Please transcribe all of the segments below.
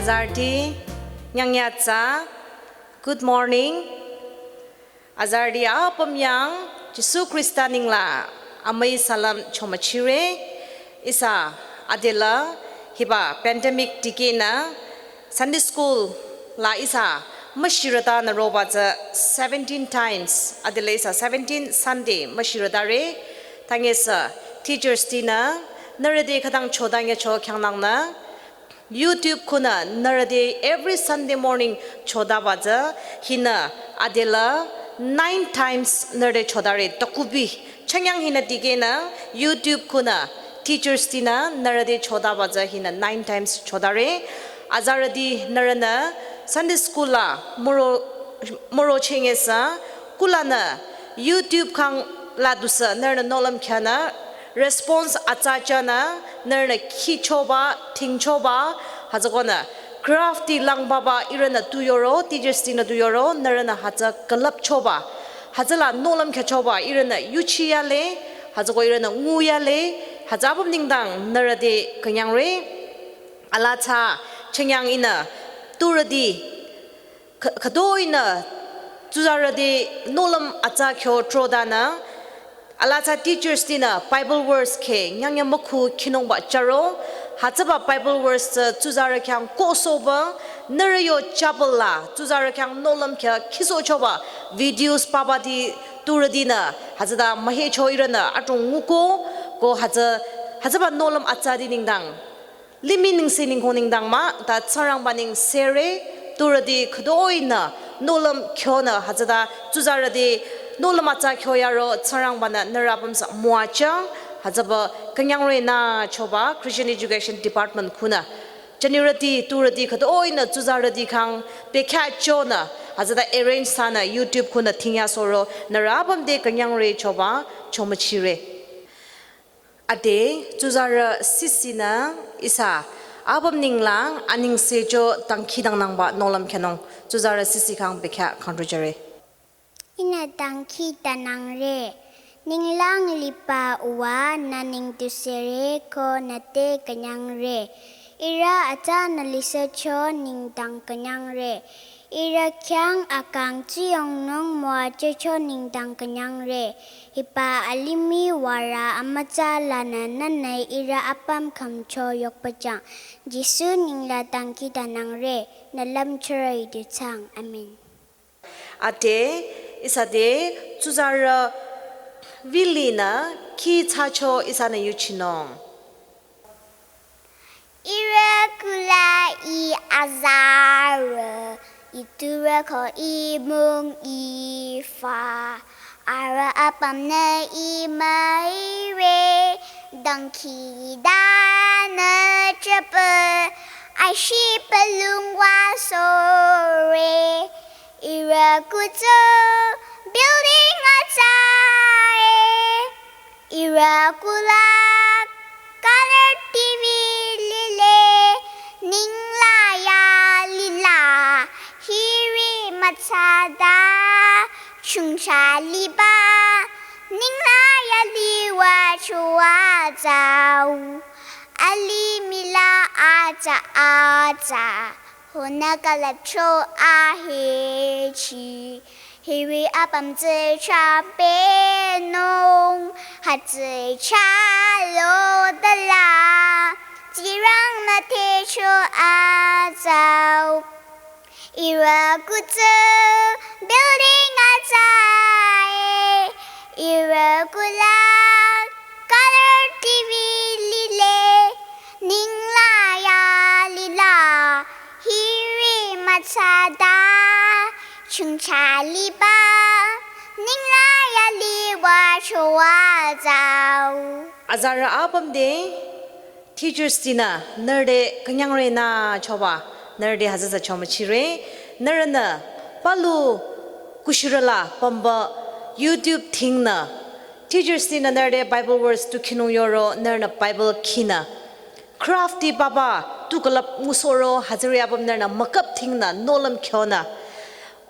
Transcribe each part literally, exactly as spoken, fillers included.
Azarüti, nyangnyatsa, good morning. Azarüti apüm yang, Jisu Khrista nengla, amüi salam chomüchire, ihsa adela, hiba pandemic dikehnü, Sunday school la ihsa, müshirüta nü roba tsü seventeen times, adela ihsa seventeen Sunday müshirütare, tangesa teachers tinü, nührü te khütang chodange cho khyanglangnü, YouTube khunü nührü te every Sunday morning chodaba tsü hinü adela nine times nührü te chodare takubi. Chanyang hinü dikehnü YouTube khunü teachers tinü nührü te chodaba tsü hinü nine times chodare. Azarüti nührünü Sunday school la müro, müro chengesa kulanü YouTube khang la dusü nührünü nohlüm khyünü response atsa chanü nührünü khichoba, thingchoba, hütsükonü crafty langbaba ihrünü tu yoro, teachers tinü tu yoro, nührünü hütsü külüpchoba. Hütsüla nohlüm khyüchoba ihrünü yuchiyale, hütsüko ihrünü nguyale, hütsü apüm nengdang nührü te künyangre. Alaa tsü chanyang ihnü turüti khü-, khütoinü tsuzarü te nohlüm atsa khyo trodanü. Alaa tsü teachers tinü Bible verse kheh nyangnyü mükhu khinungba charo. Hütsüba Bible verse tsü tsuzarü khyang kohsohba nührü yo chapel la tsuzarü khyang nohlüm khyü khisohchoba videos papa ti turütinü hütsüta mühecho ihrünü adrong nguko ko hütsü hütsüba nohlüm atsa ti nengdang limih nengse nengkong nengdang mah, ta Tsingrangba nengsere, turüti khütoinü, nohlüm khyonü, hütsüta, tsuzarüti, nohlüm atsa khyo yaro, Tsingrangbanü, nührü apüm sü müwajüng, hütsüba, künyangre nü choba, Christian Education Department khunü. Jünirüti, turüti, khütoinü, tsuzarüti khang, bekhyah chonü, hütsüta arrange thsanü, YouTube khunü, thingya soro, nührü apüm te künyangre choba, chomüchire. Ade, tsuzarü sisinü ihsa, apüm nengla, anengse cho dangkhidangnangba nohlüm khyünung, tsuzarü sisi khang bekhyah kangdrojüre. Ihnü dangkhidangnangre, ninglang liba uwa nü neng tusere ko nü te künyangre, ihrü atsanü lisohcho nengdang künyangre, ihrü khyang akang tsiyongnung müwajücho nengdang künyangre. Hiba alimih wara amütsa lanü nünü ihrü apüm khümcho yokpajüng. Jisu nengla dangkhidangnangre, nü lümchorü yu dujüng. Amen. Ade, ihsa te, tsuzarü Willie nü, khi thsacho ihsanü yuchinung. Ihrü kula I azarü, I turü ko I mung I fa. Arüh apümnü I müire, dangkhidanü chapü, ashi pülung wa sore. Ihrü kutsü building atsa e. Ihrü kula color T V lile, ningla ya lila, hiri mütsada, chungcha liba, ningla ya liwa chua zau, alimih la atsa atsa. Hona külüpcho ahechi, hiri apüm tsü chapenung, hütsü chalo dala, Tsingrang müthecho azau. Ihrü kutsü building atsa e, ihrü kula color T V lile, ningla ya lila, hiri mütsada, chungcha liba, ningla ya liwa chua zau. Azarü apüm te, teachers tinü, nührü te künyangre nü choba, nührü te hütsüta chomüchire, nührünü, palu kushirüla pümba YouTube thingnü, teachers tinü nührü te Bible verse tu khinung yoro, nührünü Bible khinü. Crafty papa tu külüp ngusohro hütsüri apüm nührünü makeup thingnü nohlüm khyonü.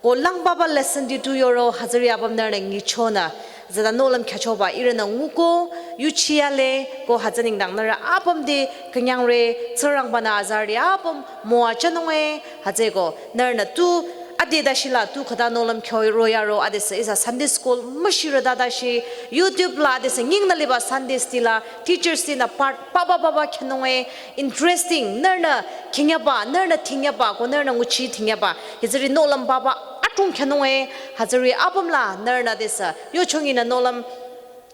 Ko lang papa lesson ti tu yoro hütsüri apüm nührünü nyichonü. Züta nohlüm khyüchoba ihrünü nguko, yuchiyale, ko hütsü nengdang nührü apüm te künyangre, Tsingrangba-nü azarüti apüm müwajünung-e, hütsüeko nührünü tu, ade tashila tu khüta nohlüm khyüroyaro, adesü ihsa Sunday school müshirü tadashi, YouTube la adesü nyingnü liba Sunday stila, teachers tinü part papa papa khyünung-e, interesting, nührünü khyünyaba, nührünü thingyaba, ko nührünü nguchi thingyaba, hütsüri nohlüm papa atung khyünung-e, hütsüri apüm la nührünü adesü yochonginü nohlüm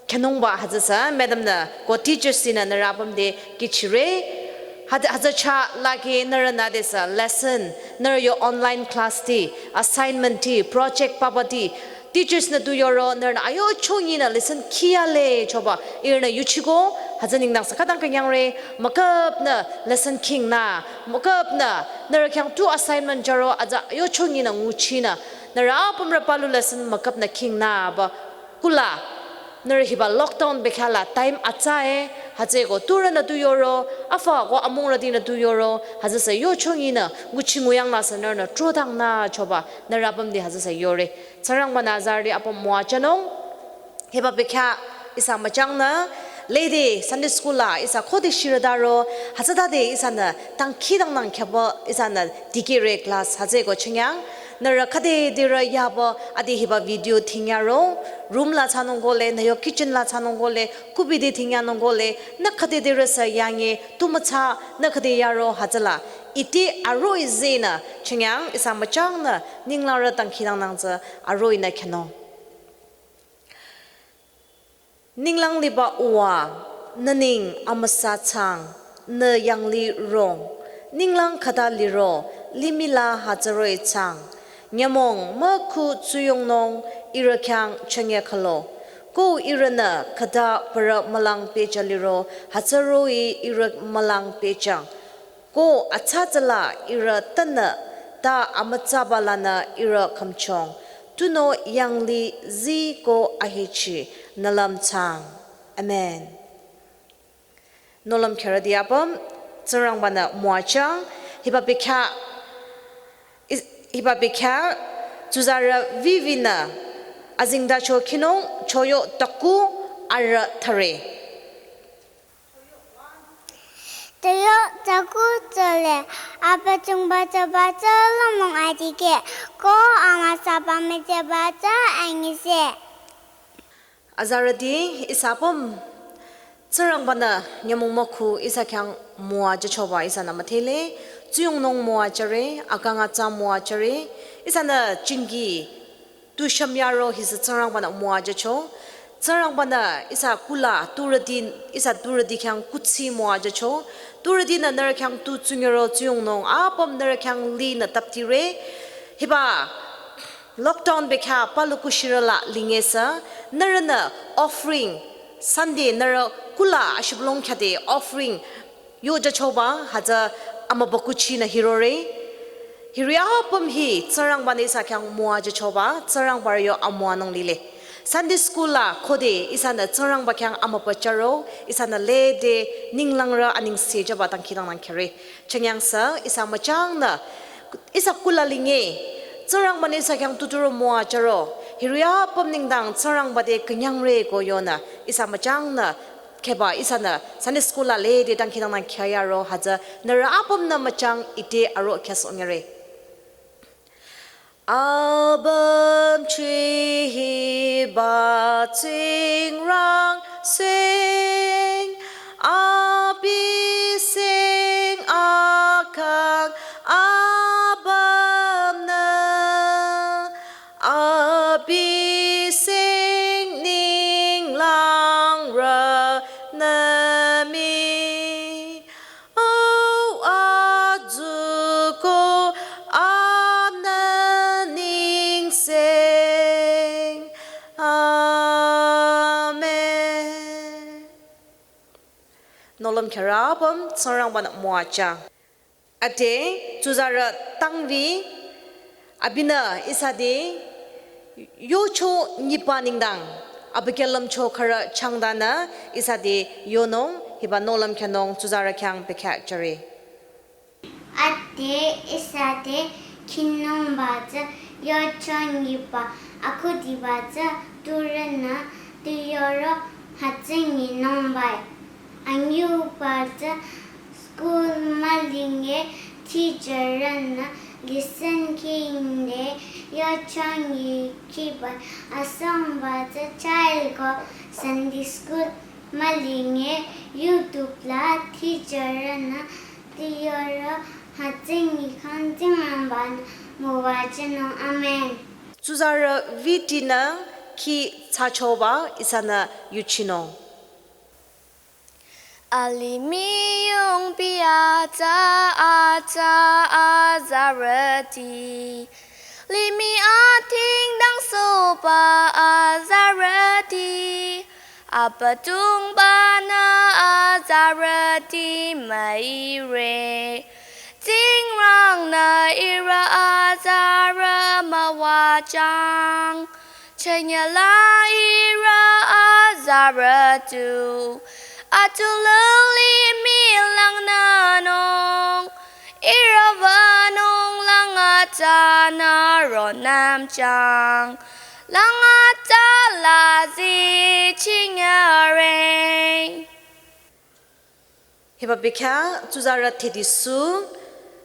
khyünungba hütsüsü, madam-nü ko teachers tinü nührü apüm te kihchire. Hütsü, hütsü chah laki nührünü adesü lesson, nührü yo online class ti, assignment ti, project papa ti, teachers-nü tu yoro nührünü ayochonginü lesson khyüyale choba ihrünü yuchiko, hütsü nengdang sü khütang künyangre, müküpnü lesson khingnü, müküpnü nührü khyang tu assignment jüro, hütsü ayochonginü nguchinü, nührü apümrü palu lesson müküpnü khingnüba kula, nührü hiba lockdown bekhyah la time atsa-e, hütsüeko turünü tu yoro, afü ko amungrütinü tu yoro, hütsüsü yochonginü nguchi nguyang la sü nührünü trodangnü choba nührü apüm te hütsüsü yore. Tsingrangba-nü azarüti apüm müwajünung. Hiba bekhyah ihsa müchangnü, lede Sunday school la ihsa khode shirütaro, hütsütade ihsanü dangkhidangnang khyüba ihsanü dikehre class hütsüeko chingyang. Nührü khüde dirü yaba ade hiba video thingyaro, room la thsanung kole, nü yo kitchen la thsanung kole, kubi te thingyanung kole, nü khüde dirü sü yange, tu mütsa, nü khüde yaro hütsüla. Ite aroh-i zehnü chingyang ihsa müchangnü, ninglangrü dangkhidangnang tsü aroh-inü khyünung. Ninglang liba Uwa, nü neng amüsa chang, nü yanglih rong, ninglang khüta liro, limih la hütsüroh-i chang, nyümong mükhu tsuyongnung ihrü khyang chünye khülo, ko ihrünü khüta parü mülang pehjü liro, hütsüroh-i ihrü mülang pehjüng. Ko atsa tsüla ihrü tünü ta amütsaba lanü ihrü khümchong. Tunüo yanglih zii ko ahechi nü lümchang. Amen. Nohlüm khyürüti apüm, Tsingrangba-nü müwajüng, hiba bekhyah, is-, hiba bekhyah, tsuzarü Vivi-nü azengtacho khinung, choyo taku arü thüre. Toyo taku tsole, Abüdongba Jehova tsü lümlong adikeh, ko amüsaba müjeba tsü anyise. Azarüti ihsa apüm, Tsingrangba-nü nyümong mükhu ihsa khyang müwajüchoba ihsanü müdhele, tsuyongnung müwajüre, akang atsa müwajüre, ihsanü jengki tu shümyaro hisü Tsingrangba-nü müwajücho. Tsingrangba-nü ihsa kula turüti, ihsa turüti khyang kuthsi müwajücho. Turütinü nührü khyang tu tsunyüro tsuyongnung apüm nührü khyang linü taptire. Hiba lockdown bekhyah palu kushirü la lingesü, nührünü offering, Sunday nührü kula ashibülung khyade offering yojüchoba hütsü amübükuchinü hirore. Hiri apüm hi Tsingrangba-nü ihsa khyang müwajüchoba, Tsingrangba yo amüwanung lile. Sunday school la khode ihsanü Tsingrangba khyang amübücharo, ihsanü lede ninglangrü anengse jüba dangkhidangnang khyüre. Chünyangsü ihsa müchangnü ihsa kula linge, Tsingrangba-nü ihsa khyang tuturo müwajüro, hiri apüm nengdang Tsingrangba te künyangre ko yonü, ihsa müchangnü kheba ihsanü Sunday school la lede dangkhidangnang khyüyaro hütsü nührü apümnü müchang ite aro khyüsohnyüre. Apüm chihiba Tsingrang sing, abi sing akang apümnü, abi sing ninglangrünü mii. O azuko anü nengseng. Amen. Nohlüm khyürü apüm Tsingrangba-nü müwajüng. Ade, tsuzarü Tangvi, abinü ihsa te yocho nyiba nengdang, abi khyang lümcho khürü changdanü ihsa te yonung, hiba nohlüm khyünung tsuzarü khyang bekhyah jüre. Ade, ihsa te khinungba tsü yocho nyiba, akhudiba tsü turünü Tiyoro hütsü nyinungbai. Anyüba tsü school mülinge teacher-nü lesson khingde yochonyi khiba asangba tsü child ko Sunday school mülinge YouTube la teacher-nü tiyoro hütsü nyi khang Tsingrangba-nü müwajünung. Amen. Tsuzarü V T-nü khi thsachoba ihsanü yuchinung. Alimih yongpi atsa atsa azarüti. Limih ating dangsohba azarüti. Abüdongba-nü azarüti müire. Tsingrang-nü ihrü azarü müwajüng. Chanyala ihrü azarü tu. Atulü limih langnünung. Ihrü wünung lang atsanü ronümjüng. Lang atsa la zi chinyare. Hiba bekhyah tsuzarü thedisu,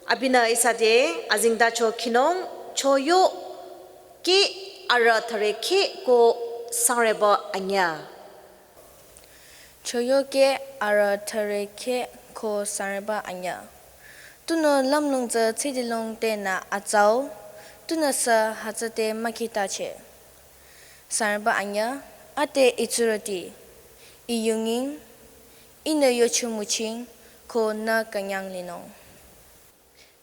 abinü ihsa te azengtacho khinung, choyo keh arü thüre keh ko sangreba anyüh. Choyo keh arü thüre keh ko sangreba anyüh. Tunüo lümlong tsü tsidilong tenü atsau, tunüsü hütsüte mükhitache. Sangreba anyüh, ade itsurüti, iyunging, ihnü yocho müching, ko nü künyang linung.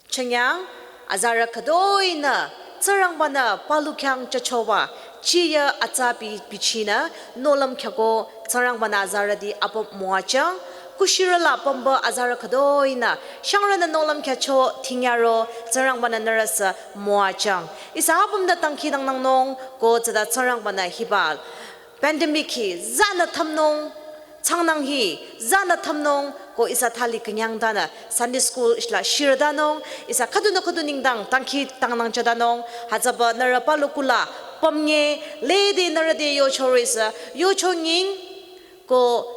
Chanyang, azarü khütoinü, Tsingrangba-nü palu khyang jüchoba, chiya atsa bi bichinü, nohlüm khyako, Tsingrangba-nü azarüti apüm müwajüng, kushirü la pümba azarü khütoinü, shangrünü nohlüm khyücho thingyaro, Tsingrangba-nü nührüsü müwajüng. Ihsa apümnü dangkhidangnangnung, ko tsüta Tsingrangba-nü hiba pandemic hi zanü thümnung, changnang hi zanü thümnung, ko ihsa thali künyang tanü Sunday school la shirütanung, ihsa khüdunü khüdu nengdang dangkhidangnang jütanung, hütsüba nührü palu kula pümnge, lede nührü te yocho roh-i, yocho nying, ko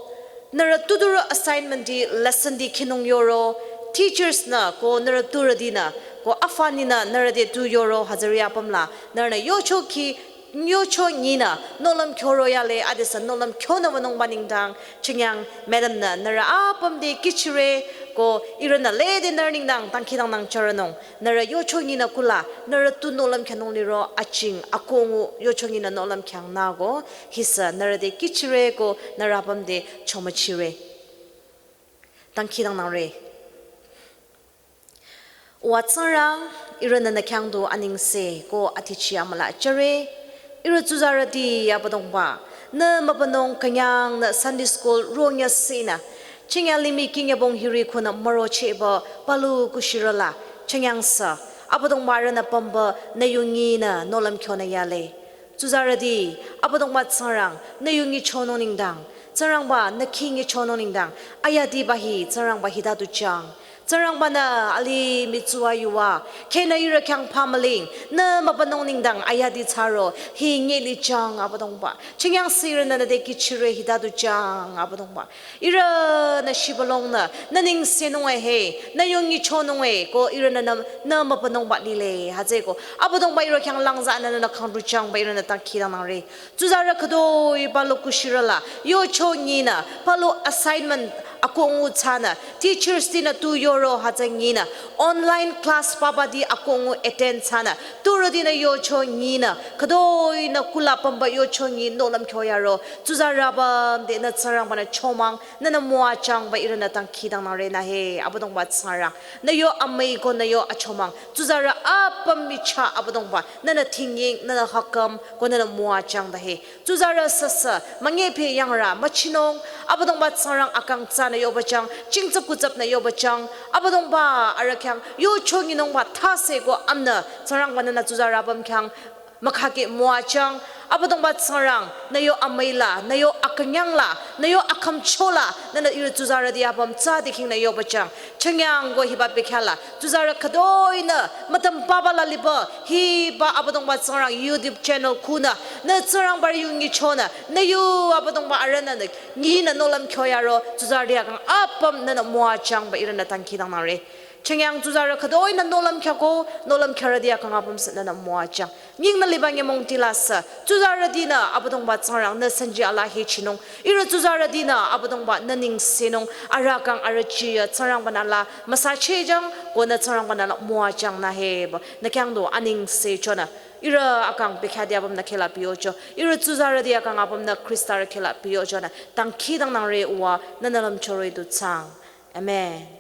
nührü tuturü assignment ti lesson ti khinung yoro, teachers-nü, ko nührü turütinü, ko afaninü nührü te tu yoro, hütsüri apüm la, nührünü yocho khi, yocho nyinü, nohlüm khyoro yale, adesü nohlüm khyonü wünungba nengdang, chanyang madam-nü, nührü apüm te kihchire, ko ihrünü lede nührü nengdang, dangkhidangnang jüronung, nührü yocho nyinü kula, nührü tu nohlüm khyünung liro, aching, akongu, yocho nyinü nohlüm khyang nüko, hisü nührü te kihchire ko nührü apüm te chomüchire. Dangkhidangnangre. Wa Tsingrang, ihrünü nü khyang du anengse ko atichi amüla jüre. Ihrü tsuzarüti Abüdongba, nü mübünung künyangnü Sunday school ronyüsinü, chingya limih kingya bong hiri khunü mürochehba palu kushirü la, chingyangsü, Abüdongba arühnü pümba nü yunginü nohlüm khyonü yale. Tsuzarüti, Abüdongba Tsingrang, nü yungi chonung nengdang, Tsingrangba, nü khingi chonung nengdang, ayatiba hi, Tsingrangba hita du jüng. Tsingrangba-nü alimih tsuwa yuwa, khenü ihrü khyang pamüling, nü mübünung nengdang, ayati thsaro, hi ngeli jüng Abüdongba. Chingyang sirünü nü te kihchire hita du jüng Abüdongba. Ihrünü shibülungnü, nü nengsenung-e he, nü yungi chonung-e, ko ihrünü nü, nü mübünungba lile, hütsüeko. Abüdongba ihrü khyang langzanü nü nü khyang rujangba ihrünü dangkhidangnangre. Tsuzarü khütoi palu kushirü la, yocho nyinü, palu assignment akongu thsanü, teachers tinü tu yoro hütsü nyinü, online class papa ti akongu attend thsanü, turütinü yocho nyinü, khütoinü kula pümba yocho nyi nohlüm khyüyaro, tsuzarü apüm te nü Tsingrangba-nü chomang, nünü müwajüngba ihrünü dangkhidangnangre nü he, Abüdongba Tsingrang. Nü yo amüi ko nü yo achomang. Tsuzarü apüm michah Abüdongba. Nünü thingying, nünü hakam, ko nünü müwajüng ta he. Tsuzarü süsü, münyepe yangrü, müchinung, Abüdongba Tsingrang akang thsanü yobajüng, jingtsap kutsapnü yobajüng, Abüdongba arüh khyang, yocho nyinungba thase ko amnü, Tsingrangba nünü tsuzarü apüm khyang, mükhake müwajüng, Abüdongba Tsingrang, nü yo amüi la, nü yo akünyang la, nü yo akhümcho la, nünü ihrü tsuzarüti apüm tsa dikhing nü yoba chang. Chünyango hiba bekhyah la, tsuzarü khütoi nü, mütüm papa la liba, hiba Abüdongba Tsingrang YouTube channel khunü, nü Tsingrangba yu nyichonü, nü yo Abüdongba arühnü nü, nyinü nohlüm kyoyaro, tsuzarüti akang apüm nünü müwajangba ihrünü dangkhidangnangre. Chünyang tsuzarü khütoi nü nohlüm kyako, nohlüm kyarüti akang apüm sü nünü müwajang. Nying nü liba nyümong tilasü, tsuzarütinü Abüdongba Tsingrang nü sanji ala hechinung, ihrü tsuzarütinü Abüdongba nü nengsenung, arüh kang arüh chiya Tsingrangba nü la müsachehjang, ko nü Tsingrangba nü la müwajang nü heba, nü khyang du anengse chonü, ihrü akang bekhyahti apüm nü khehla piyocho, ihrü tsuzarüti akang apüm nü Khrista rü khehla piyochonü, dangkhidangnangre uwa, nünü lümchoro-i du thsaang. Amen.